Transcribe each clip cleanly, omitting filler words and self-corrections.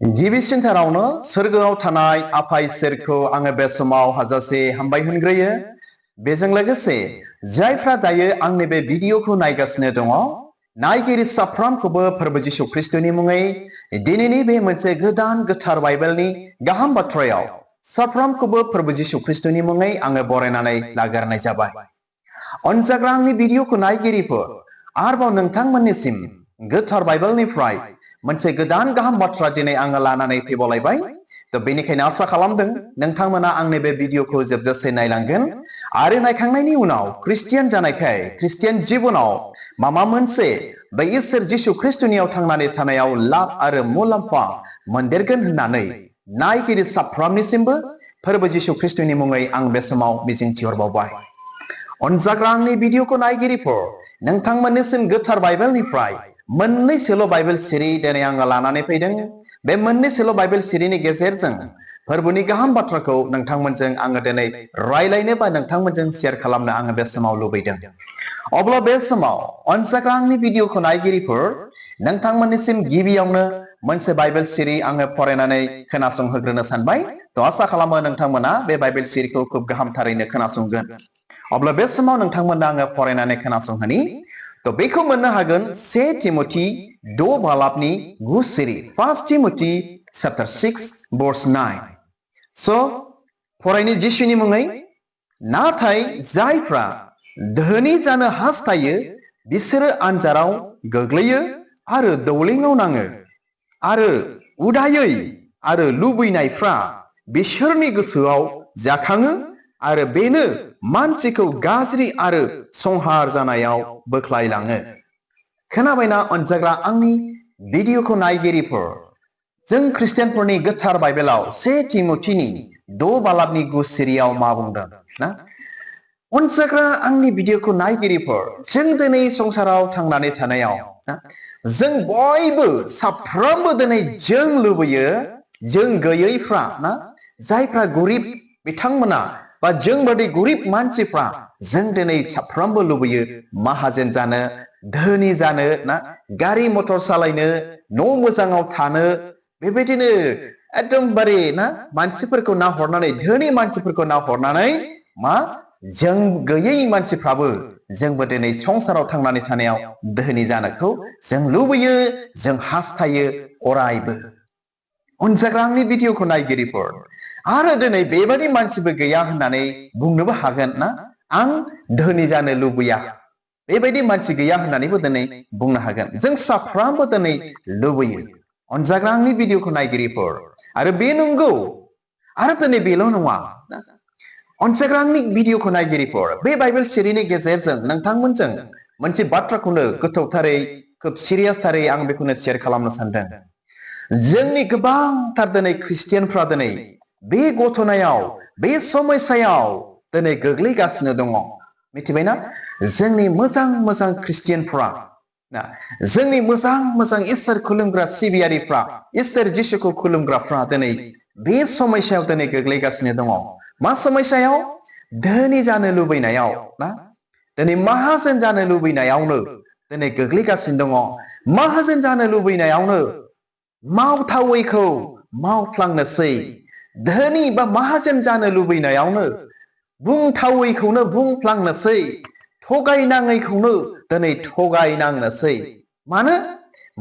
गिबिसिनथारावनो सोरगोआव थानाय आफा इसोरखौ आङो बे समाव हाजासे हामबाय होनग्रोयो। बेजों लोगोसे जायफ्रा दायो आंनि बे भिडिअखौ नायगासिनो दङ, नायगिरि साफ्रोमखौबो फोरबो जिसु ख्रिस्टनि मुङै दिनैनि बे मोनसे गोदान गोथार बाइबेलनि गाहाम बाथ्रायाव साफ्रोमखौबो फोरबो जिसु ख्रिस्टनि मुङै आङो बरायनानै लाग्रोनाय जाबाय। अनजाग्रा आंनि भिडिअखौ नायगिरिफोर, आरोबाव नोंथांमोननिसिम गोथार बाइबेलनिफ्राय मोनसे गोदान गाहाम बाथ्रा दिनै आङो लानानै फैबावलायबाय। बेनिखायनो आसा खालामदों नोंथांमोना आंनि बे भिडिअखौ जोबजासे नायलांगोन आरो नायखांनायनि उनाव ख्रिस्टियान जानायखाय ख्रिस्टियान जिबनाव माबा मोनसे बे इसोर जिसु ख्रिस्टनियाव थांनानै थानायाव लाब आरो मुलाम्फा मोनदेरगोन होननानै नायगिरि साफ्रोमनिसिमबो फोरबो जिसु ख्रिस्टनि मुङै आं बे समाव मिजिंथिहरबावबाय। अनजाग्रा आंनि भिडिअखौ नायगिरिफोर, नोंथांमोननिसिम गोथार बाइबेलनिफ्राय मोननैसोल' बाइबेल सिरि दिनै आङो लानानै फैदों। बे मोननैसोल' बाइबेल सिरिनि गेजेरजों फोरबोनि गाहाम बाथ्राखौ नोंथांमोनजों आङो दिनै रायलायनो बा नोंथांमोनजों शेयार खालामनो आङो बे समाव लुबैदों। अब्ला बे समाव अनजाग्रा आंनि भिडिअखौ नायगिरिफोर, नोंथांमोननिसिम गिबियावनो मोनसे बाइबेल सिरि आङो फरायनानै खोनासंहोग्रोनो सानबाय। आसा खालामो नोंथांमोना बे बाइबेल सिरिखौ खोब गाहामथारैनो खोनासंगोन। अब्ला बे समाव नोंथांमोननो आङो फरायनानै खोनासंहोनि। बेखौ मोननो हागोन 1 तिमथि 6 बालाबनि 9 सिरि, 1 तिमथि chapter 6 verse 9। फरायनि जिसुनि मुङै। नाथाय जायफ्रा धोनि जानो हास्थायो बिसोरो आनजाराव गोग्लैयो आरो दौलेङाव नाङो, आरो उदायै आरो लुबैनायफ्रा बिसोरनि गोसोआव जाखाङो आरो बेनो मानसिखौ गाज्रि आरो संहार जानायाव बोख्लायलाङो। खोनाबायना अनजाग्रा आंनि भिडिअखौ नायगिरिफोर, जों ख्रिस्टियानफोरनि गोथार बाइबेलाव 1 तिमथिनि 6 बालाबनि 9 सिरियाव मा बुंदों ना? अनजाग्रा आंनि भिडिअखौ नायगिरिफोर, जों दिनै संसाराव थांनानै थानायाव जों बयबो साफ्रोमबो दिनै जों लुबैयो, जों गैयैफ्रा ना, जायफ्रा गरिब बिथांमोना बा जों बायदि गरिब मानसिफ्रा जों दिनै साफ्रोमबो लुबैयो माहाजोन जानो, धोनि जानो ना, गारि मटर सालायनो, न' मोजाङाव थानो। बेबायदिनो एकदमबारे ना मानसिफोरखौ नाहरनानै, धोनि मानसिफोरखौ नाहरनानै मा जों गैयै मानसिफ्राबो जोंबो दिनै संसाराव थांनानै थानायाव धोनि जानोखौ जों लुबैयो, जों हास्थायो अरायबो। अनजाग्रा आंनि भिडिअखौ नायगिरिफोर, आरो दिनै बेबायदि मानसिबो गैया होननानै बुंनोबो हागोन ना, आं धोनि जानो लुबैया। बेबायदि मानसि गैया होननानैबो दिनै बुंनो हागोन। जों साफ्रोमबो दिनै लुबैयो। अनजाग्रा आंनि भिडिअखौ नायगिरिफोर, आरो बे नंगौ। आरो दिनै बेल' नङा, अनजाग्रा आंनि भिडिअखौ नायगिरिफोर, बे बाइबेल सिरिनि गेजेरजों नोंथांमोनजों मोनसे बाथ्राखौनो गोथौथारै, खोब सिरियासथारै आं बेखौनो शेयार खालामनो सानदों। जोंनि गोबांथार दिनै ख्रिस्टियानफ्रा दिनै बे घटनायाव, बे समस्यायाव दिनै गोग्लैगासिनो दङ। मिथिबायना? जोंनि मोजां मोजां ख्रिस्टियानफ्रा, जोंनि मोजां मोजां इसोर खुलुमग्रा सिबियारिफ्रा, इसोर जिसुखौ खुलुमग्राफ्रा दिनै बे समस्यायाव दिनै गोग्लैगासिनो दङ। मा समस्यायाव? धोनि जानो लुबैनायाव ना, दिनै माहाजोन जानो लुबैनायावनो दिनै गोग्लैगासिनो दङ। माहाजोन जानो लुबैनायावनो मावथावैखौ मावफ्लांनोसै, धोनि बा माहाजोन जानो लुबैनायावनो बुंथावैखौनो बुंफ्लांनोसै, थगायनाङैखौनो दिनै थगायनांनोसै। मानो?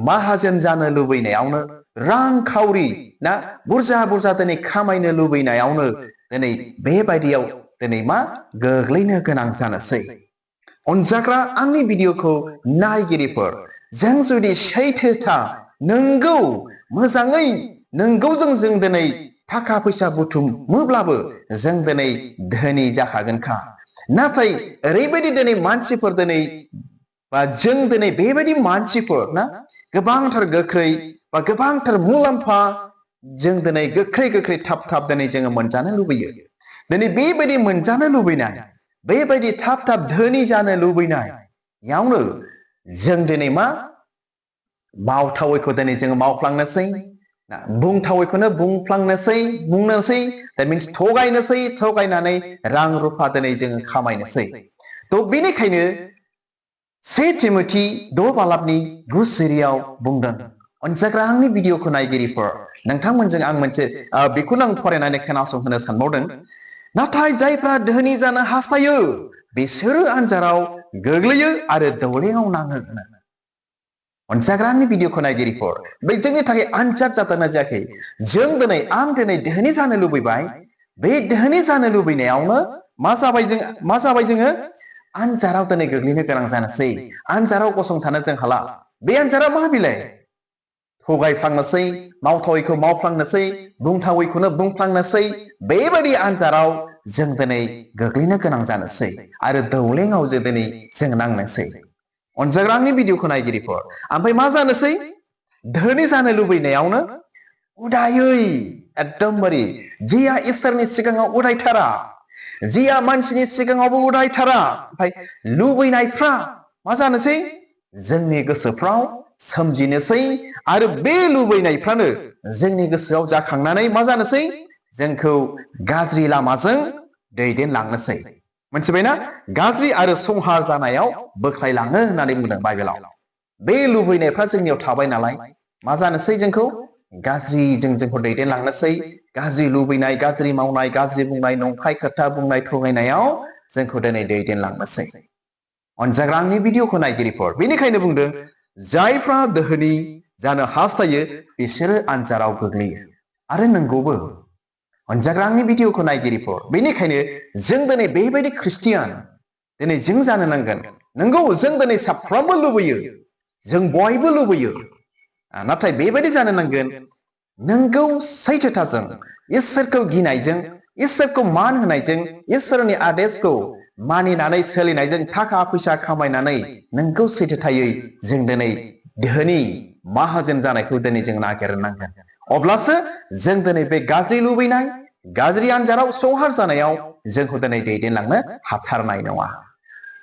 माहाजोन जानो लुबैनायावनो, रांखावरि ना बुरजा बुरजा दिनै खामायनो लुबैनायावनो दिनै बेबायदियाव दिनै मा गोग्लैनो गोनां जानोसै। अनजाग्रा आंनि भिडिअखौ नायगिरिफोर, जों जुदि सैथोथा, नंगौ, मोजाङै नंगौ जों दिनै थाखा फैसा बुथुमोब्लाबो जों दिनै धोनि जाखागोनखा। नाथाय ओरैबायदि दिनै मानसिफोर दिनै बा जों दिनै बेबायदि मानसिफोर ना, गोबांथार गोख्रै बा गोबांथार मुलाम्फा जों दिनै गोख्रै गोख्रै थाब थाब दिनै जोङो मोनजानो लुबैयो। दिनै बेबायदि मोनजानो लुबैनाय, बेबायदि थाब थाब धोनि जानो लुबैनायावनो जों दिनै मा मावथावैखौ दिनै जोङो मावफ्लांनोसै, बुंथावैखौनो बुंनोसै, that means थगायनोसै, थगायनानै रां रुफा दिनै जोङो खामायनोसै। बेनिखायनो 1 तिमथि 6 बालाबनि 9 सिरियाव बुंदों, अनजाग्रा आंनि भिडिअखौ नायगिरिफोर नोंथांमोनजों आं मोनसे बेखौनो आं फरायनानै खोनासंहोनो सानबावदों नाथाय जायफ्रा धोनि जानो हास्थायो बिसोरो आन्जाराव गोग्लैयो आरो दौलेङाव नाङो अनजाग्रा आंनि भिडिअखौ नायगिरिफोर बे जोंनि थाखाय आन्जाद जादोंना जायाखै जों दिनै आं दिनै धोनि जानो लुबैबाय बे धोनि जानो लुबैनायावनो मा जाबाय जोङो आन्जाराव दिनै गोग्लैनो गोनां जानोसै आन्जाराव गसंथानो जों हाला बे आन्जारा मा बिलाय थगायफ्लांनोसै मावथावैखौ मावफ्लांनोसै बुंथावैखौनो बुंफ्लांनोसै बेबायदि आन्जाराव जों दिनै गोग्लैनो गोनां जानोसै आरो दौलेङाव दिनै जों नांनोसै अनजाग्रा आंनि भिडिअखौ नायगिरिफोर ओमफ्राय मा जानोसै धोनि जानो लुबैनायावनो उदायै एकदमबारे जिया इसोरनि सिगाङाव उदायथारा जिया मानसिनि सिगाङावबो उदायथारा ओमफ्राय लुबैनायफ्रा मा जानोसै जोंनि गोसोफ्राव सोमजिनोसै आरो बे लुबैनायफ्रानो जोंनि गोसोआव जाखांनानै मा जानोसै जोंखौ गाज्रि लामाजों दैदेनलांनोसै मोनथिबायना गाज्रि आरो संहार जानायाव बोख्लायलाङो होननानै बुंदों बाइबेलाव बे लुबैनायफ्रा जोंनियाव थाबाय नालाय मा जानोसै जोंखौ गाज्रिजों जोंखौ दैदेनलांनोसै गाज्रि लुबैनाय गाज्रि मावनाय गाज्रि बुंनाय नंखाय खोथा बुंनाय थगायनायाव जोंखौ दिनै दैदेनलांनोसै अनजाग्रा आंनि भिडिअखौ नायगिरिफोर बेनिखायनो बुंदों जायफ्रा धोनि जानो हास्थायो बिसोरो आन्जाराव गोग्लैयो आरो नंगौबो अनजाग्रा आंनि भिडिअखौ नायगिरिफोर बेनिखायनो जों दिनै बेबायदि ख्रिस्टियान दिनै जों जानो नांगोन नंगौ जों दिनै साफ्रोमबो लुबैयो जों बयबो लुबैयो नाथाय बेबायदि जानो नांगोन नंगौ सैथोथाजों इसोरखौ गिनायजों इसोरखौ मान होनायजों इसोरनि आदेशखौ मानिनानै सोलिनायजों थाखा फैसा खामायनानै नंगौ सैथोथायै जों दिनै धोनि माहाजोन जानायखौ दिनै जों नागिरनांगोन अब्लासो जों दिनै बे गाज्रि लुबैनाय गाज्रि आन्जाराव संहार जानायाव जोंखौ दिनै दैदेनलांनो हाथारनाय नङा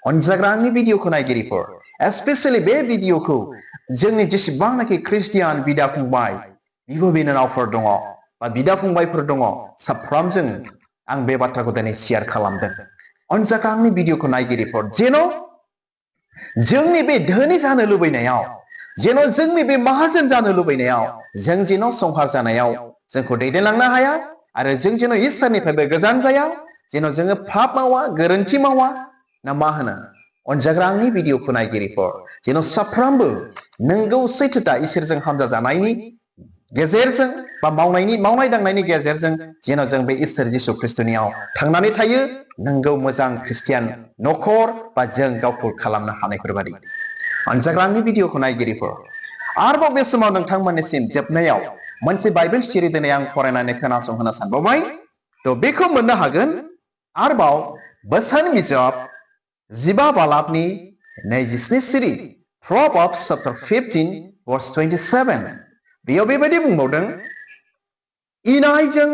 अनजाग्रा आंनि भिडिअखौ नायगिरिफोर एस्पेसियेलि बे भिडिअखौ जोंनि जेसेबांनाखि ख्रिस्टियान बिदा फंबाय बिब' बिनानावफोर दङ बा बिदा फंबायफोर दङ साफ्रोमजों आं बे बाथ्राखौ दिनै शेयार खालामदों अनजाग्रा आंनि भिडिअखौ नायगिरिफोर जेन' जोंनि बे धोनि जानो लुबैनायाव जेन' जोंनि बे माहाजोन जानो लुबैनायाव जों जेन' संहार जानायाव जोंखौ दैदेनलांनो हाया आरो जों जेन' इसोरनिफ्रायबो गोजान जाया जेन' जोङो पाप मावा गोरोन्थि मावा ना मा होनो अनजाग्रा आंनि भिडिअखौ नायगिरिफोर जेन' साफ्रोमबो नंगौ सैथोथा इसोरजों हामजा जानायनि गेजेरजों बा मावनाय दांनायनि गेजेरजों जेन' जों बे इसोर जिसु ख्रिस्टनियाव थांनानै थायो नंगौ मोजां ख्रिस्टियान न'खर बा जों गावखौ खालामनो हानायफोरबादि अनजाग्रा आंनि भिडिअखौ नायगिरिफोर आरोबाव बे समाव नोंथांमोननिसिम जोबनायाव मोनसे बाइबेल सिरि दिनै आं फरायनानै खोनासंहोनो सानबावबाय थ' बेखौ मोननो हागोन आरोबाव बोसोन बिजाब 15 बालाबनि 27 सिरि Proverbs chapter 15 verse 27 बेयाव बेबायदि बुंबावदों इनायजों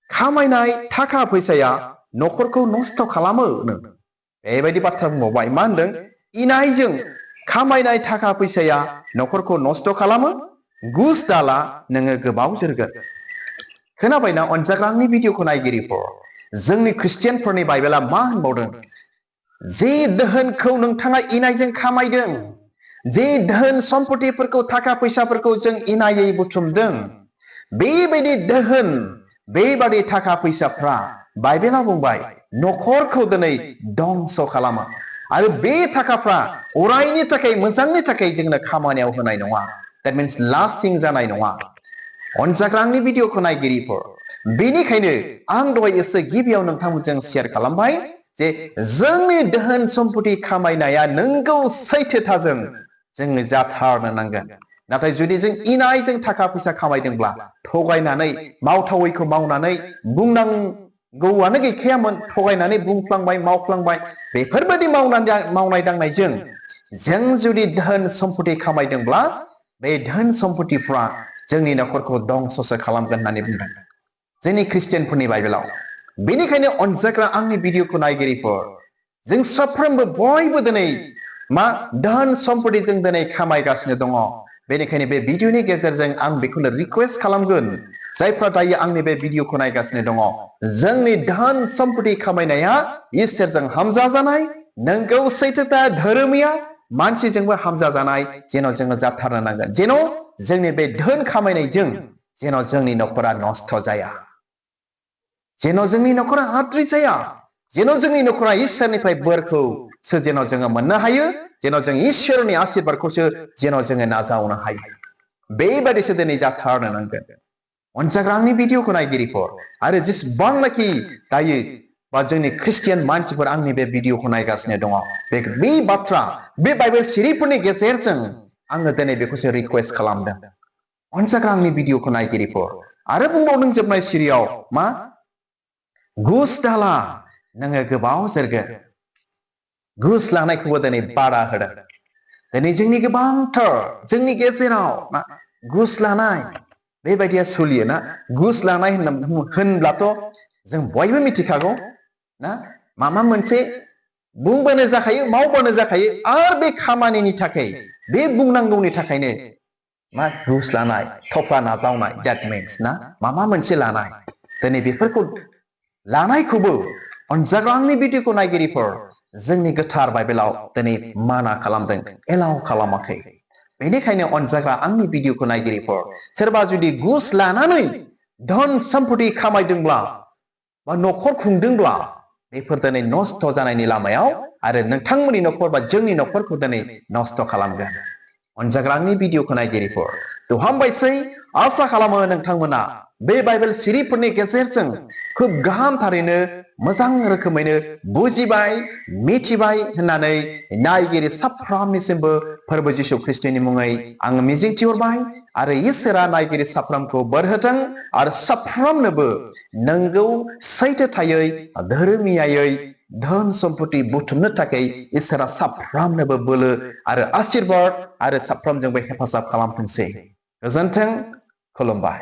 खामायनाय थाखा फैसाया न'खरखौ नस्थ' खालामो बेबायदि बाथ्रा बुंबावबाय मा होनदों इनायजों खामायनाय थाखा फैसाया न'खरखौ नस्थ' खालामो गुस दाला नोङो गोबाव जोरगोन खोनाबायना अनजाग्रा आंनि भिडिअखौ नायगिरिफोर जोंनि ख्रिस्टियानफोरनि बाइबेला मा होनबावदों जे दोहोनखौ नोंथाङा इनायजों खामायदों जे धोन सम्पतिफोरखौ थाखा फैसाफोरखौ जों इनायै बुथुमदों बेबायदि दोहोन बेबादि थाखा फैसाफ्रा बाइबेलाव बुंबाय न'खरखौ दिनै दंस खालामो आरो बे थाखाफ्रा अरायनि थाखाय मोजांनि थाखाय जोंनो खामानियाव होनाय नङा that means लास्टिं जानाय नङा अनजाग्रा आंनि भिडिअखौ नायगिरिफोर बेनिखायनो आं दहाय एसे गिबियाव नोंथांमोनजों शेयार खालामबाय जे जोंनि धोन सम्पति खामायनाया नंगौ सैथोथाजों जोंनो जाथारनो नांगोन नाथाय जुदि जों इनायजों थाखा फैसा खामायदोंब्ला थगायनानै मावथावैखौ मावनानै बुंनांगौआनो गैखायामोन थगायनानै बुंफ्लांबाय मावफ्लांबाय बेफोरबायदि मावनाय दांनायजों जों जुदि धोन सम्पति खामायदोंब्ला बे धोन सम्पतिफ्रा जोंनि न'खरखौ दंससो खालामगोन होननानै बुंदों जोंनि ख्रिस्टियानफोरनि बाइबेलाव बेनिखायनो अनजाग्रा आंनि भिडिअखौ नायगिरिफोर जों साफ्रोमबो बयबो दिनै मा धोन सम्पति जों दिनै खामायगासिनो दङ बेनिखायनो बे भिडिअनि गेजेरजों आं बेखौनो रिक्वेस्ट खालामगोन जायफ्रा दायो आंनि बे भिडिअखौ नायगासिनो दङ जोंनि धोन सम्पति खामायनाया इसोरजों हामजा जानाय नंगौ सैथोथा धोरोमिया मानसिजोंबो हामजा जानाय जेन' जोङो जाथारनो नांगोन जेन' जोंनि बे धोन खामायनायजों जेन' जोंनि न'खरा नस्थ' जाया जेन' जोंनि न'खरा आद्रि जाया जेन' जोंनि न'खरा इसोरनिफ्राय बोरखौ जेन' जोङो मोननो हायो जेन' जों इसोरनि आशीर्बादखौसो जेन' जोङो नाजावनो हायो बेबायदिसो दिनै जाथारनो नांगोन अनजाग्रा आंनि भिडिअखौ नायगिरिफोर आरो जेसेबांनाखि दायो बा जोंनि ख्रिस्टियान मानसिफोर आंनि बे भिडिअखौ नायगासिनो दङ बे बाथ्रा बे बाइबेल सिरिफोरनि गेजेरजों आङो दिनै बेखौसो रिक्वेस्ट खालामदों अनजाग्रा आंनि भिडिअखौ नायगिरिफोर आरो बुंबावदों जोबनाय सिरियाव मा घुस दाला नोङो गोबाव जोरगोन घुस लानायखौबो दिनै बादा होदों दिनै जोंनि गोबांथार जोंनि गेजेराव ना घुस लानाय बेबायदिया सोलियोना घुस लानाय होनब्लाथ' जों बयबो मिथिखागौ ना माबा मोनसे बुंबानो जाखायो मावबानो जाखायो आरो बे खामानिनि थाखाय बे बुंनांगौनि थाखायनो मा घुस लानाय थफ्ला नाजावनाय that means ना माबा मोनसे लानाय दिनै बेफोरखौ लानायखौबो अनजाग्रा आंनि भिडिअखौ नायगिरिफोर जोंनि गोथार बाइबेलाव दिनै माना खालामदों एलाउ खालामाखै बेनिखायनो अनजाग्रा आंनि भिडिअखौ नायगिरिफोर सोरबा जुदि घुस लानानै धन सम्पति खामायदोंब्ला बा न'खर खुंदोंब्ला बेफोर दिनै नस्थ' जानायनि लामायाव आरो नोंथांमोननि न'खर बा जोंनि न'खरखौ दिनै नस्थ' खालामगोन अनजाग्रा आंनि भिडिअखौ नायगिरिफोर थ' हामबायसै आसा खालामो नोंथांमोना बे बाइबेल सिरिफोरनि गेजेरजों खोब गाहामथारैनो मोजां रोखोमैनो बुजिबाय मिथिबाय होननानै नायगिरि साफ्रोमनिसिमबो फोरबो जिशु ख्रिस्टनि मुङै आङो मिजिंथिहरबाय आरो इसोरा नायगिरि साफ्रोमखौ बोर होथों आरो साफ्रोमनोबो नोंगौ सैथोथायै धोरोमियायै धन सम्पति बुथुमनो थाखाय इसोरा साफ्रोमनोबो बोलो आरो आशीर्बाद आरो साफ्रोमजोंबो हेफाजाब खालामथोंसै गोजोन्थों खुलुमबाय